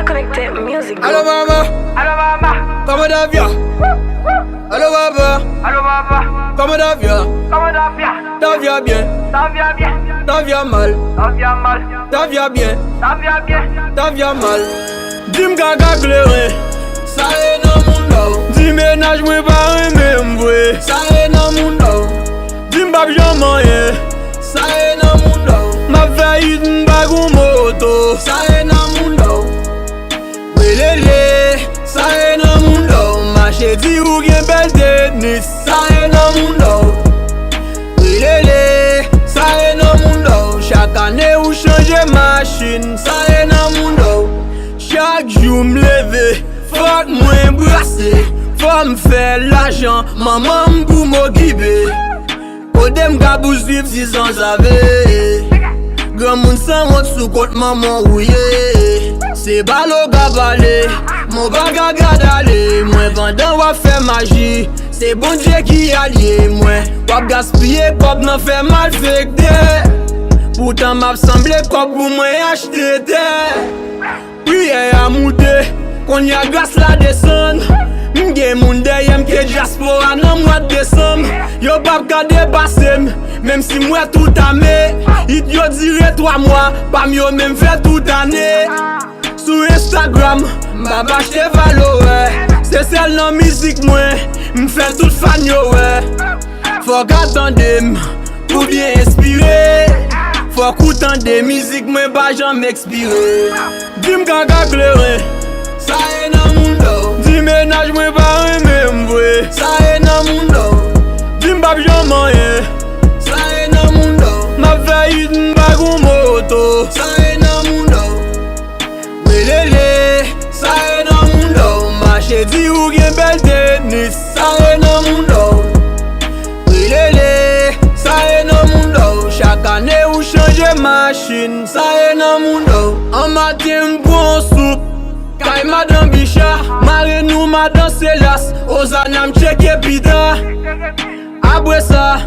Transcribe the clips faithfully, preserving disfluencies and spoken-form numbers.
Connected music. Alo mama. Alo mama. Kòman Davia? Alo papa. Alo papa. Kòman Davia? Kòman Davia? Davia byen. Davia byen. Davia mal. Davia mal. Davia byen. Davia byen. Davia mal. Di m kaka kleren. Sa e nan moun dòw. Di mennaj mwen pa renmen m vre. Sa e nan moun dòw. Di m p ap janm anyen. Sa e nan moun dòw. M ap fè it, m pa gon moto. Sa e nan moun dòw. Welele, sa e nan moun dòw. Mache di ou gen bèl tenis. Sa e nan moun dòw. Welele, sa e nan moun dòw. Chak ane ou chanje machin. Sa e nan moun dòw. Chak jou m leve, fòk mwen brase. Fò m fè lajan, manman m pou m okipe. Kote m ka pou swiv si sanzave. Granmoun sanwont sou kont manman w ou ye. Se pale w ka pale, men w pa ka gad ale. Mwen pandan w ap fè maji, se Bondye ki alye mwen. W ap gaspiye kòb nan fè malfektè. Poutan m ap sanble kòb pou mwen achte tè. Priyè a moute, kounye a gras la desann. M gen moun dèyè m ke dyaspora nan mwa desanm. Yo p ap ka depase m, menm si m wè tout ame. It yo dire twa mwa, pa m yo menm fè tout ane. Sou Instagram, m p ap achte valorè. Se sèl nan mizik mwen, m fè tout fan yo wè. Fòk a tande m pou byen enspire. Fòk ou tande mizik mwen pa janm ekspire. Di m kaka kleren. Sa e nan moun dòw. Di mennaj mwen pa renmen m vre. Sa e nan moun dòw. Di m p ap janm anyen. Sa e nan moun dòw. M ap fè it, m pa gon moto. Sa e nan moun dòw. Welele, sa e nan moun dòw. Mache di ou gen bèl tenis. Sa e nan moun dòw. Welele, sa e nan moun dòw. Chak ane ou chanje machin. Sa e nan moun dòw. An maten m pran soup kay madan Bicha. Mare nou madan Selas. Ozana m tcheke pita. Apre sa,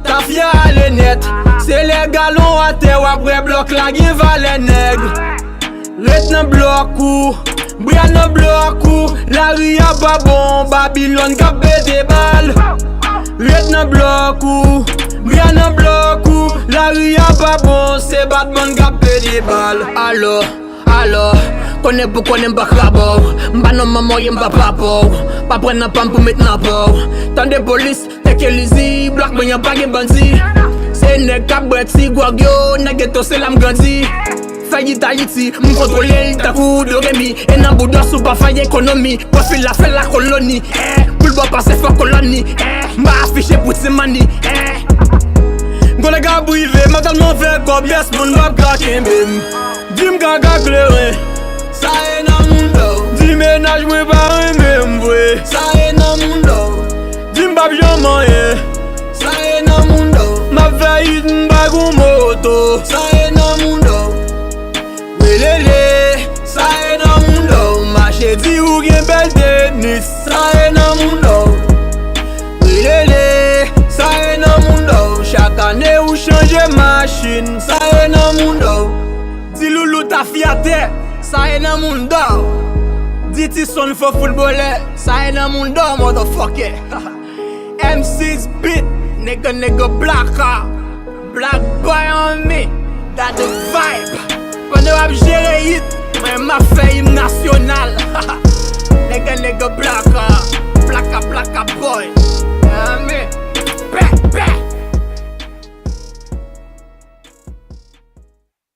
tafya ale nèt. Se lè galon atè w ap wè blòk la gen valè nèg. Ret nan blòk ou, bra nan blòk ou. Lari a pa bon, Babilòn k ap pete bal. Ret nan blòk ou, bra nan blòk ou. Lari a pa bon, se Batman k ap pete bal. Alò, alò, konnen pou konnen m pa krabò. M pa nan manman w ye, m pa papa w. Pa pran nan pa m pou met nan pa w. Tande polis, teke lizi, blòk mwen an pa gen bandi. Se nèg k ap bwè ti gwòg yo, nan geto se la m grandi. Fè it Ayiti, m kontwole l tankou Doremi. E nan boudò si w pa fè ekonomi. Pwofil la fè lakoloni, eh. Boul bò pase fò koloni, eh. M pa afiche pou ti mani, eh. Gon nèg ap rive, m ap tèlman fè kòb, pyès moun p ap ka kenbe m. Di m kaka kleren. Sa e nan moun dòw. Di mennaj mwen pa renmen m vre. Sa e nan moun dòw. Di m p ap janm anyen. Sa e nan moun dòw. M ap fè it, m pa gon moto. Sa e nan moun dòw. Welele, sa e nan moun dòw. Mache di ou gen bèl tenis. Sa e nan moun dòw. Welele, sa e nan moun dòw. Chak ane ou chanje machin. Sa e nan moun dòw. Di loulou tafyatè, sa e nan moun dòw. Di ti son fò foutbolè, sa e nan moun dòw, motherfucker. M six beat, nigga, nigga, blaka. Black boy on me, that the vibe. Pandan w ap jere it, mwen m ap fè